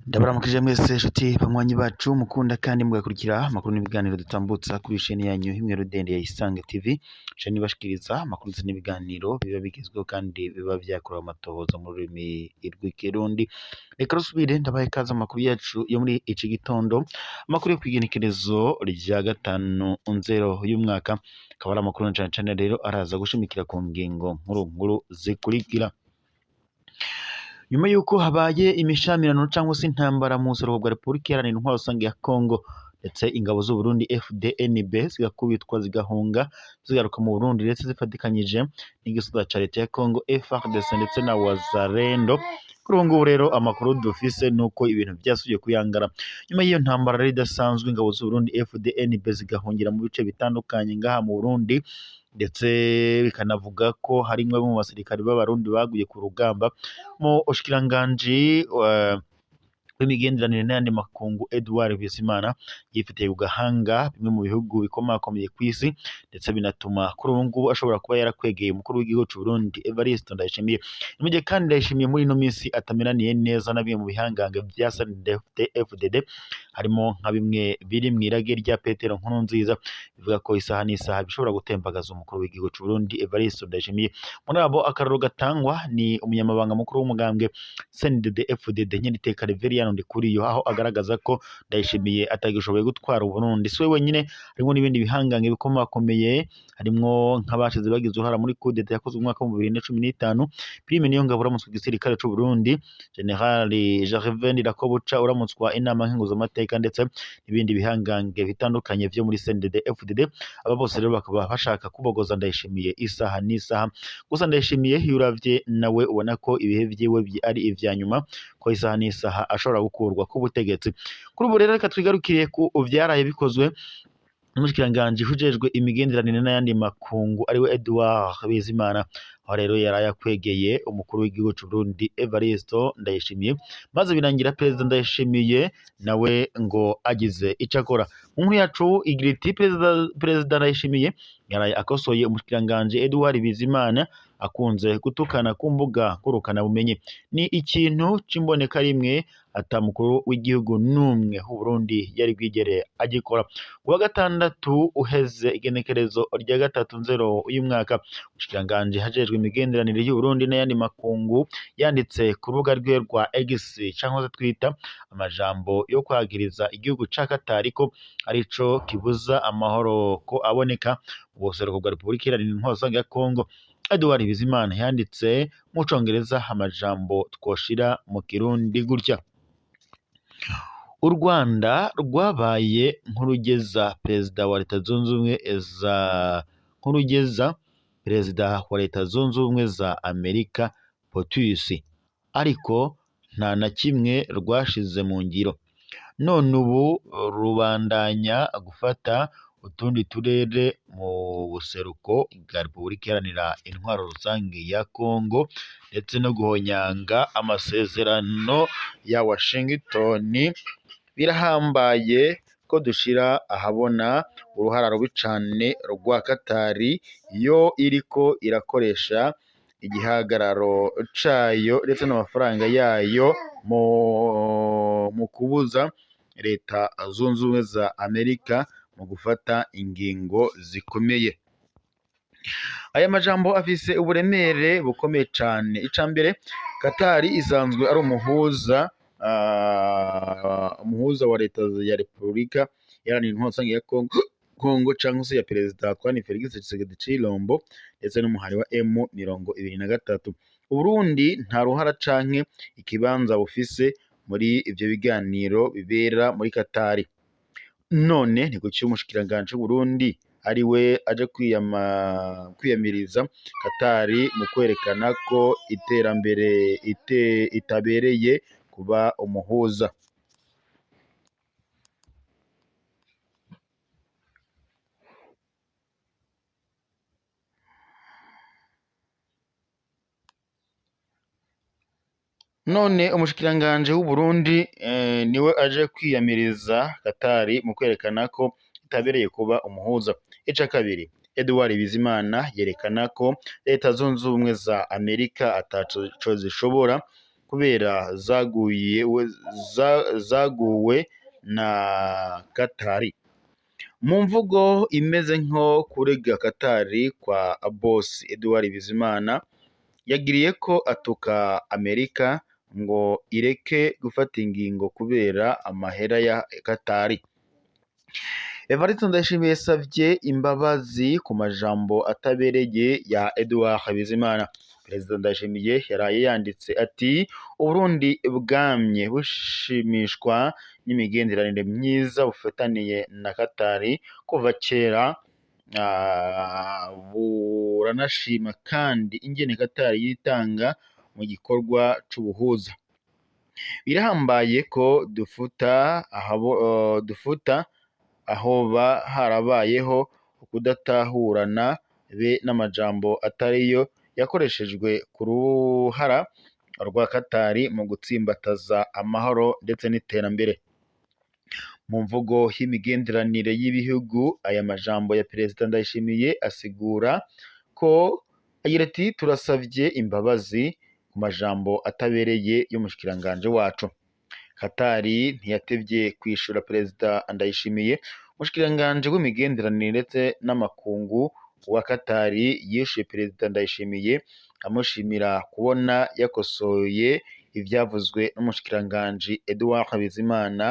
Ndabaramukije mwese nshuti banywanyi bacu mukunda kandi mugakurikira amakuru n'ibiganiro dutambutsa kuri sheni yanyu imwe rudende ya Isange TV, sheni ibashikiriza amakuru ndetse n'ibiganiro biba bigezweho kandi biba vyakorewe amatohoza mu rurimi rw'ikirundi. Reka rusubire ndabaha ikaze mu makuru yacu yo muri iki gitondo, amakuru yo kw'igenekerezo rya 5 Nzero y'umwaka, akaba ari amakuru na cane cane rero araza gushimikira ku ngingo nkuru nkuru zikurikira. Nyuma y'uko habaye imishamirano cyangwa se intambara mu buseruko bwa Repubulika Iharanira Intwaro Rusange ya Congo, ndetse ingabo z'u Burundi FDNB zigakubitwa zigahunga zigaruka mu Burundi, ndetse zifatikanyije n'igisata ca leta ya Congo FARDC ndetse na Wazalendo. Kuri ubu ngubu rero amakuru dufise nuko ibintu vyasubiye kuyangara nyuma y'iyo ntambara rero idasanzwe, ingabo z'u Burundi FDNB zigahungira mu bice bitandukanye ngaha mu Burundi, ndetse bikanavuga ko harimwo bamwe mu basirikare b'Abarundi baguye ku rugamba. Mu bushikiranganji w'imigenderanire n'ayandi makungu Edouard Bizimana yifitiye ku gahanga bimwe mu bihugu bikomakomeye kw'isi, ndetse binatuma kuri ubu ngubu ashobora kuba yarakwegeye umukuru w'igihugu c'u Burundi Evariste Ndayishimiye. Ni mu gihe kandi Ndayishimiye muri ino minsi atameraniye neza na bimwe mu bihangange vya CNDD-FDD, harimo nka bimwe biri mw'irage rya Petero Nkurunziza, bivuga ko isaha n'isaha bishobora gutembagaza umukuru w'igihugu c'u Burundi Evariste Ndayishimiye. Muri abo akarorero gatangwa ni umunyamabanga mukuru w'umugambwe CNDD-FDD Nyeniteka Reverien Ndikuriyo, aho agaragaza ko Ndayishimiye atagishoboye gutwara Uburundi. Si we wenyine, harimwo n'ibindi bihangange bikomakomeye, harimwo nk'abashize bagize uruhara muri coup d'etat yakozwe mu mwaka wa 2015, Prime Niyongabo uramutswa igisirikare c'u Burundi, General Gervais Ndirakobuca uramutswa inama nkenguzamateka, ndetse n'ibindi bihangange bitandukanye vyo muri CNDD-FDD. Aba bose rero bakaba bashaka kubogoza Ndayishimiye isaha n'isaha. Gusa Ndayishimiye iyo uravye nawe ubona ko ibihe vyiwe ari ivya nyuma, ko isaha n'isaha ashobora gukurwa ku butegetsi. Kuri ubu rero reka twigarukire ku vyaraye bikozwe n'umushikiranganji ujejwe imigenderanire n'ayandi makungu ariwe Edouard Bizimana, aho rero yaraye akwegeye umukuru w'igihugu c'u Burundi Evariste Ndayishimiye, maze birangira perezida Ndayishimiye nawe ngo agize ico akora. Mu nkuru yacu igira iti: Perezida Ndayishimiye yaraye akosoye umushikiranganji Edouard Bizimana akunze gutukana ku mbuga ngurukanabumenyi. Ni ikintu c'imboneka rimwe, ata mukuru w'igihugu n'umwe w'Uburundi yari bwigere agikora. Ku wa gatandatu uheze, igenekerezo rya 3 Nzero uyu mwaka, umushikiranganji ajejwe imigenderanire y'Uburundi n'ayandi makungu yanditse ku rubuga rwiwe rwa X canke se Twitter amajambo yo kwagiriza igihugu ca Qatar ko arico kibuza amahoro ko aboneka mu buseruko bwa Repubulika Iharanira Intwaro Rusange ya Congo. Edouard Bizimana yanditse mu congereza amajambo twoshira mu kirundi gutya: U Rwanda rwabaye nk'urugeza perezida wa Leta Zunze Ubumwe za nk'urugeza perezida wa Leta Zunze Ubumwe za Amerika POTUS, ariko nta na kimwe rwashize mu ngiro. None ubu rubandanya gufata utundi turere mu buseruko bwa Repubulika Iharanira Intwaro Rusange ya Congo, ndetse no guhonyanga amasezerano ya Washington. Birahambaye ko dushira ahabona uruhara rubi cane rwa Katari, yo iriko irakoresha igihagararo cayo ndetse n'amafaranga yayo mu kubuza Leta Zunze Ubumwe za Amerika mu gufata ingingo zikomeye. Aya majambo afise uburemere bukomeye cane. Ica mbere, Katari isanzwe ari umuhuza wa leta ya Repubulika Iharanira Intwaro Rusange ya Congo canke se ya perezida Antoine Felix Tshisekedi Tshilombo, ndetse n'umuhari wa M23. Uburundi nta ruhara canke ikibanza bufise muri ivyo biganiro bibera muri Katari. None ni kuki umushikiranganji w'Uburundi ari we aje kwiyamiriza Katari mu kwerekana ko iterambere itabereye kuba umuhuza? None umushikiranganji w'Uburundi niwe aje kwiyamiriza Katari mu kwerekana ko itabereye kuba umuhuza. Ica kabiri, Edouard Bizimana yerekana ko Leta Zunze Ubumwe za Amerika ataco zishobora kubera zaguwe na Katari. Mu mvugo imeze nko kurega Katari kwa Boss Edouard Bizimana, yagiriye ko atuka Amerika ngo ireke gufata ingingo kubera amahera ya Katari. Evariste Ndayishimiye yasavye imbabazi ku majambo atabereye ya Edouard Bizimana. Perezida Ndayishimiye yaraye yanditse ati: "Uburundi bwamye bushimishwa n'imigenderanire myiza bufitaniye na Katari kuva kera, buranashima kandi ingene Katari yitanga mu gikorwa c'ubuhuza. Birahambaye ko dufuta ahoba harabayeho ukudatahurana be n'amajambo atariyo yakoreshejwe ku ruhara rwa Katari mu gutsimbataza amahoro ndetse n'iterambere." Mu mvugo y'imigenderanire y'ibihugu, aya majambo ya Perezida Ndayishimiye asigura ko agira ati: "Turasavye imbabazi ku majambo atabereye y'umushikiranganji wacu." Katari ntiyatevye kwishura Perezida Ndayishimiye. Umushikiranganji w'imigenderanire ndetse n'amakungu wa Katari yishuye Perezida Ndayishimiye amushimira kubona yakosoye ivyavuzwe n'umushikiranganji Edouard Bizimana,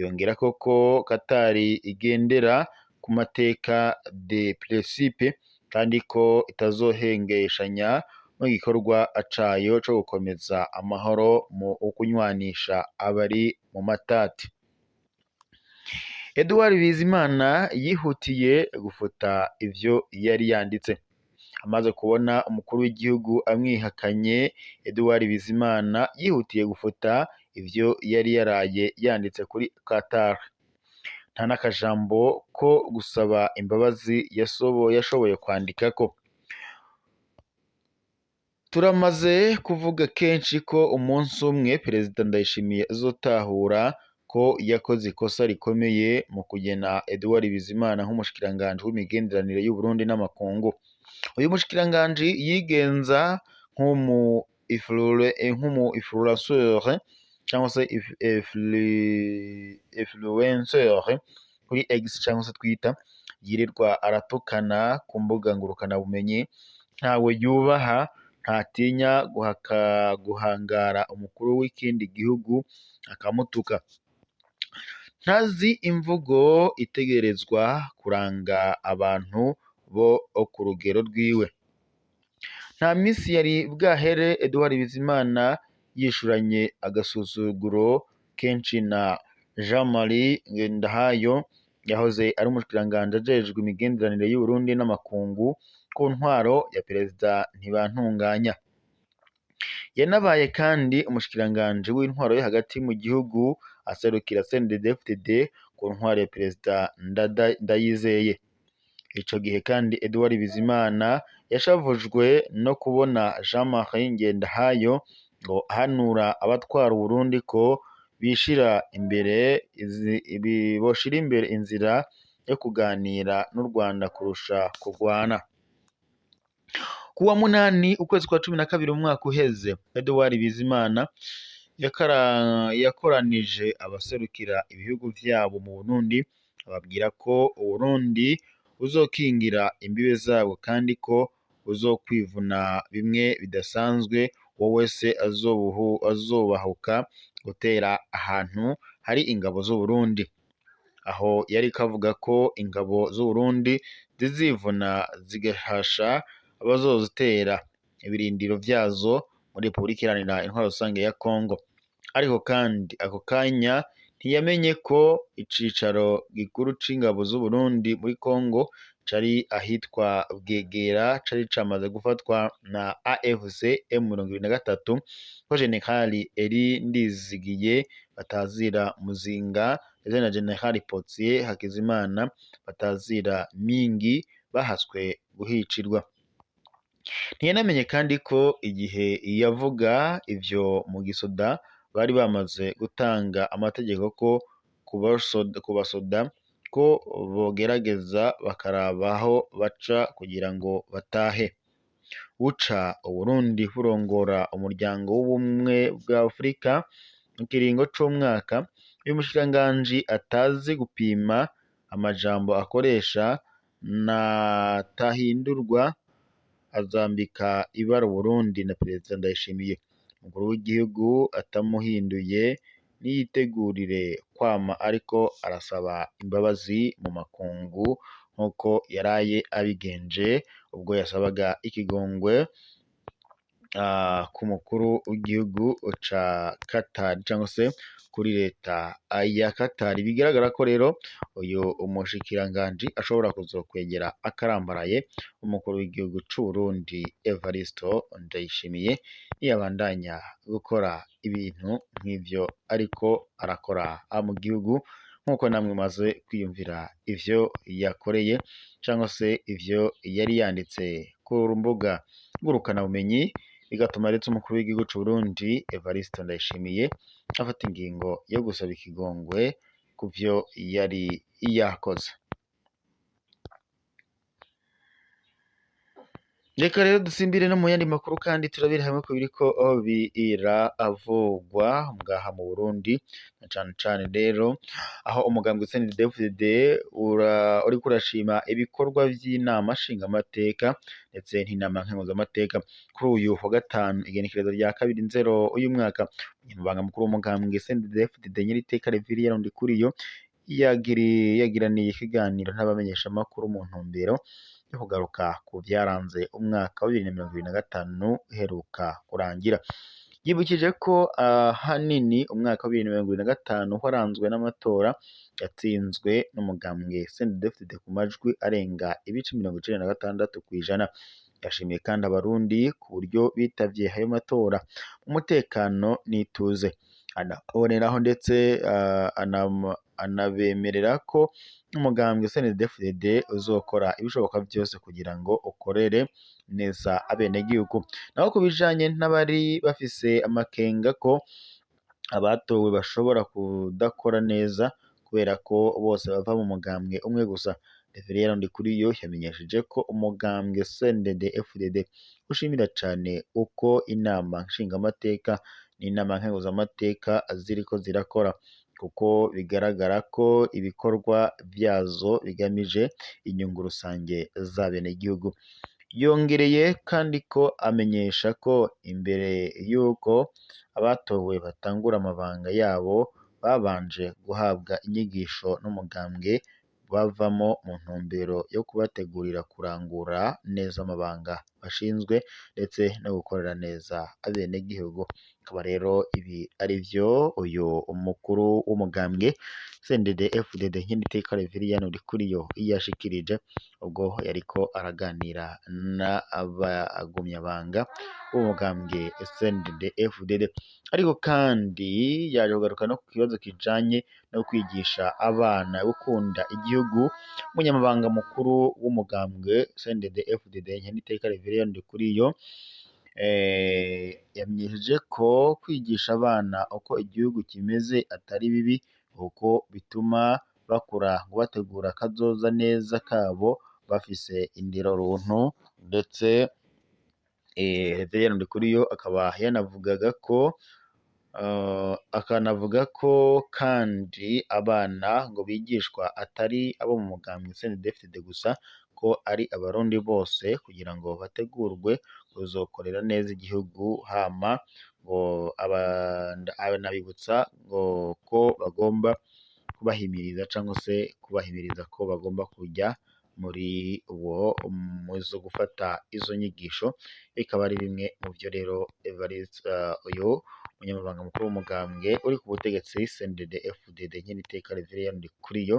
yongera ko Katari igendera ku mateka de principe kandi ko itazohengeshanya mu gikorwa cayo co gukomeza amahoro mu kunywanisha abari mu matati. Edouard Bizimana yihutiye gufuta ivyo yari yanditse. Amaze kubona umukuru w'igihugu amwihakanye, Edouard Bizimana yihutiye gufuta ivyo yari yaraye yanditse kuri Qatar. Nta n'akajambo ko gusaba imbabazi yashoboye kwandikako. Turamaze kuvuga kenshi ko umunsi umwe Perezida Ndayishimiye azotahura ko yakoze ikosa rikomeye mu kugena Edouard Bizimana nk'umushikiranganji w'imigenderanire y'Uburundi n'amakungu. Uyu mushikiranganji yigenza nk'umu influenceur cyangwa se influenceur kuri X cyangwa se Twitter, yirirwa aratukana ku mbuga ngurukanabumenyi, ntawe yubaha, ntatinya guhangara umukuru w'ikindi gihugu akamutuka. Ntazi imvugo itegerezwa kuranga abantu bo ku rugero rwiwe. Nta misi yari bwahere Edouard Bizimana yishuranye agasuzuguro kenshi na Jean-Marie Ngendahayo yahoze ari umushikiranganji ajejwe imigenderanire y'Uburundi n'amakungu ku ntwaro ya Perezida Ntibantunganya. Yanabaye kandi umushikiranganji w'intwaro yo hagati mu gihugu aserukira CNDD-FDD ku ntwaro ya Perezida Ndayizeye. Ico gihe kandi Edouard Bizimana yashavujwe no kubona Jean-Marie Ngendahayo ngo ahanura abatwara Uburundi ko bishira imbere boshira imbere inzira yo kuganira n'u Rwanda kurusha kurwana. Kuwa 8 ukwezi kwa 12 umwaka uheze, Edouard Bizimana yakoranije abaserukira ibihugu vyabo mu Burundi, ababwira ko Uburundi buzokingira imbibe zabo kandi ko buzokwivuna bimwe bidasanzwe uwo wese azobahuka gutera ahantu hari ingabo z'Uburundi. Aho yariko avuga ko ingabo z'Uburundi zizivuna zigahasha abazozitera ibirindiro vyazo muri Repubulika Iharanira Intwaro Rusange ya Kongo. Ariko kandi ako kanya ntiyamenye ko icicaro gikuru c'ingabo z'Uburundi muri Kongo cari ahitwa Bwegera, cari camaze gufatwa na AFC M23, ko Generali Eri Ndizigiye batazira Muzinga ndetse na Generali Pottier Hakizimana batazira Mingi bahaswe guhicirwa. Ntiyanamenye kandi ko igihe yavuga ivyo mu gisoda bari bamaze gutanga amategeko ko ku basoda ko bogerageza bakaraba aho baca kugira ngo batahe. Buca Uburundi burongora umuryango w'ubumwe bwa Afurika mu kiringo c'umwaka. Uyu mushikiranganji atazi gupima amajambo akoresha, natahindurwa azambika ibara Uburundi na Perezida Ndayishimiye. Umukuru w'igihugu atamuhinduye niyitegurire kwama ariko arasaba imbabazi mu makungu nk'uko yaraye abigenje ubwo yasabaga ikigongwe ku mukuru w'igihugu ca Qatar cyangwa se kuri leta ya Qatar. Bigaragara ko rero uyu umushikiranganji ashobora kuzokwegera akarambaraye umukuru w'igihugu c'u Burundi Evaristo Ndayishimiye niyabandanya gukora ibintu nk'ivyo ariko arakora mu gihugu, nk'uko namwe maze kwiyumvira ivyo yakoreye cyangwa se ivyo yari yanditse ku mbuga ngurukanabumenyi, bigatuma ndetse umukuru w'igihugu c'u Burundi Evariste Ndayishimiye afata ingingo yo gusaba ikigongwe ku vyo yari yakoze. Reka rero dusimbire no mu yandi makuru kandi turabire hamwe ku biriko biravugwa ngaha mu Burundi, na cane cane rero aho umugambwe CNDD-FDD uriko urashima ibikorwa vy'inama nshingamateka ndetse n'inama nkenguzamateka. Kuri uyu wa gatanu igenekerezo rya 2 Nzero uyu mwaka, umunyamabanga mukuru w'umugambwe CNDD-FDD Nyiriteka Reverien Ndikuriyo yagiraniye ikiganiro n'abamenyeshamakuru mu ntumbero yo kugaruka ku vyaranze umwaka wa 2025 uheruka kurangira. Yibukije ko ahanini umwaka wa 2025 waranzwe n'amatora yatsinzwe n'umugambwe CNDD-FDD ku majwi arenga ibice 96%. Yashimiye kandi abarundi ku buryo bitavye ayo matora mu mutekano n'ituze. Anaboneraho ndetse anabemerera ko umugambwe CNDD-FDD uzokora ibishoboka vyose kugira ngo ukorere neza abenegihugu. Naho ku bijanye n'abari bafise amakenga ko abatowe bashobora kudakora neza kubera ko bose bava mu mugambwe umwe gusa, Reverien Ndikuriyo yamenyesheje ko umugambwe CNDD-FDD ushimira cane uko inama nshingamateka n'inama nkenguzamateka ziriko zirakora, kuko bigaragara ko ibikorwa vyazo bigamije inyungu rusange z'abenegihugu. Yongereye kandi ko amenyesha ko imbere y'uko abatowe batangura amabanga yabo babanje guhabwa inyigisho n'umugambwe bavamo mu ntumbero yo kubategurira kurangura neza amabanga bashinzwe ndetse no gukorera neza abenegihugu. Akaba rero ibi ari vyo uyu umukuru w'umugambwe CNDD-FDD Nyiriteka Reverien Ndikuriyo yashikirije ubwo yariko araganira n'abagumyabanga b'umugambwe CNDD-FDD. Ariko kandi yaje kugaruka no ku kibazo kijanye no kwigisha abana gukunda igihugu. Umunyamabanga mukuru w'umugambwe CNDD-FDD Nyiriteka Reverien Ndikuriyo yamenyesheje ko kwigisha abana uko igihugu kimeze atari bibi, kuko bituma bakura ngo bategura akazoza neza kabo bafise indero runtu. Ndetse Reverien Ndikuriyo akaba yanavugaga ko akanavuga ko kandi abana ngo bigishwa atari abo mu mugambwe CNDD-FDD gusa, ko ari abarundi bose kugira ngo bategurwe kuzokorera neza igihugu. Hama ngo anabibutsa ngo ko bagomba kubahimiriza cyangwa se kubahimiriza ko bagomba kujya muri uwo muzo gufata izo nyigisho, bikaba ari bimwe mu byo rero Evariste uyu umunyamabanga mukuru w'umugambwe uri ku butegetsi CNDD-FDD Nyiriteka Reverien Ndikuriyo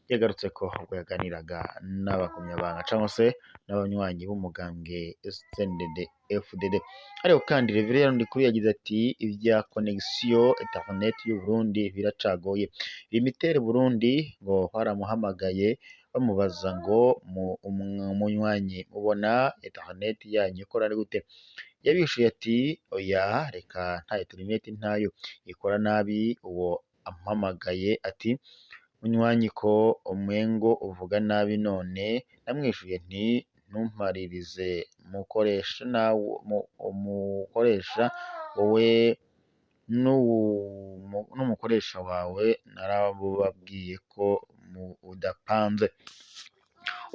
yagarutse ko ubwo yaganiraga n'abagumyabanga cyangwa se n'abanywanyi b'umugambwe CNDD-FDD. Ariko kandi Reverien Ndikuriyo yagize ati ibya connexion internet y'u Burundi biracagoye. Limitere Burundi ngo baramuhamagaye bamubaza ngo umunywanyi mubona internet yanyu ikora gute? Yabishuye ati oya reka nta internet ntayo ikora nabi. Uwo ampamagaye ati Munywanyi ko umwengo uvuga nabi none? Namwishuye nti ntumparirize mukoresha nawe umukoresha wowe n'umukoresha wawe narabubabwiye ko udapanze.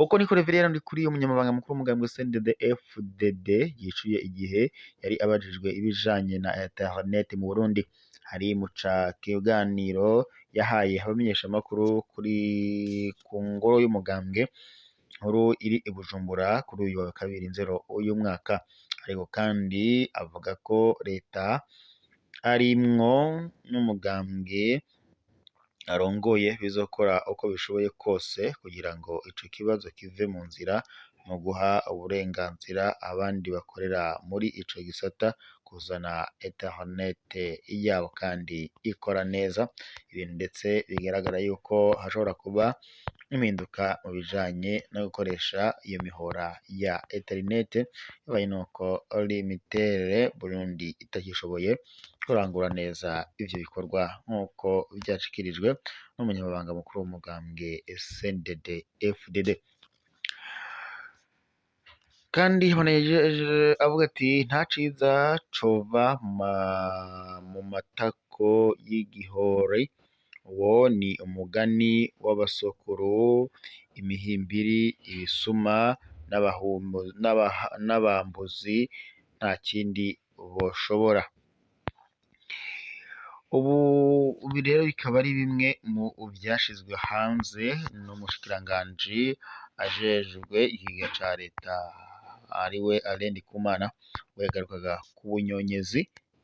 Uko niko Reverien Ndikuriyo, umunyamabanga mukuru w'umugambwe CNDD FDD, yicuye igihe yari abajijwe ibijanye na internet mu Burundi. Hari muca kiganiro yahaye abamenyeshamakuru kuri ku ngoro y'umugambwe nkuru iri i Bujumbura kuri uyu wa 2 Nzero uyu mwaka. Ariko kandi avuga ko leta arimwo n'umugambwe arongoye bizokora uko bishoboye kose kugira ngo ico kibazo kive mu nzira mu guha uburenganzira abandi bakorera muri ico gisata kuzana internet yabo kandi ikora neza, ibintu ndetse bigaragara yuko hashobora kuba impinduka mu bijanye no gukoresha iyo mihora ya internet, bibaye nuko Limitere Burundi itakishoboye kurangura neza ivyo bikorwa nk'uko vyashikirijwe n'umunyamabanga mukuru w'umugambwe CNDD FDD. Kandi avuga ati nta ciza cova mu matako y'igihori, uwo ni umugani w'abasokuru, imihimbiri, ibisuma n'abambuzi nta kindi boshobora. Ubu rero bikaba ari bimwe mu vyashizwe hanze n'umushikiranganji ajejwe ikigega ca leta ariwe Alain Ndikumana, we yagarukaga ku bunyonyezi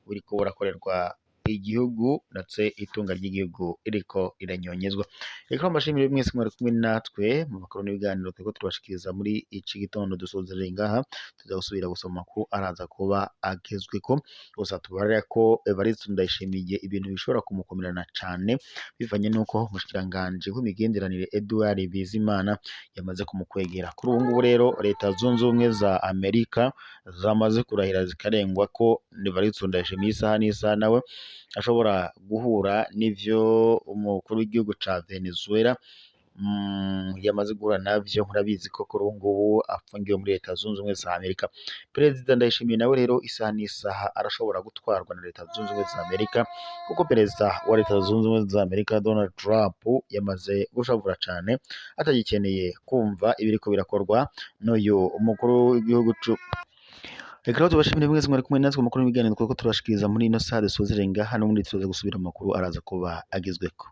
buriko burakorerwa igihugu ndetse itunga ry'igihugu ririko riranyonyezwa. Reka mbashimire mwese mwari kumwe natwe mu makuru n'ibiganiro turiko turabashikiriza muri iki gitondo. Dusozereye ngaha, tuza gusubira gusoma amakuru araza kuba agezweko. Gusa tubarira ko Evariste Ndayishimiye ibintu bishobora kumukomerana cane bivanye n'uko umushikiranganji w'imigenderanire Edouard Bizimana yamaze kumukwegera. Kuri ubu ngubu rero Leta Zunze Ubumwe za Amerika zamaze kurahira zikarengwa ko Evariste Ndayishimiye isaha n'isaha nawe ashobora guhura n'ivyo umukuru w'igihugu ca Venezuela yamaze guhura navyo. Murabizi ko kuri ubu ngubu afungiwe muri Leta Zunze Ubumwe za Amerika. Perezida Ndayishimiye nawe rero isaha n'isaha arashobora gutwarwa na Leta Zunze Ubumwe za Amerika, kuko perezida wa Leta Zunze Ubumwe za Amerika Donald Trump yamaze gushavura cane, atagikeneye kumva ibiriko birakorwa n'uyu umukuru w'igihugu. Reka rero tubashimire mwese mwari kumwe natwe mu makuru n'ibiganiro kuko turabashikiriza muri ino saha. Dusozereye ngaha, n'ubundi tuza gusubira mu makuru araza kuba agezweko.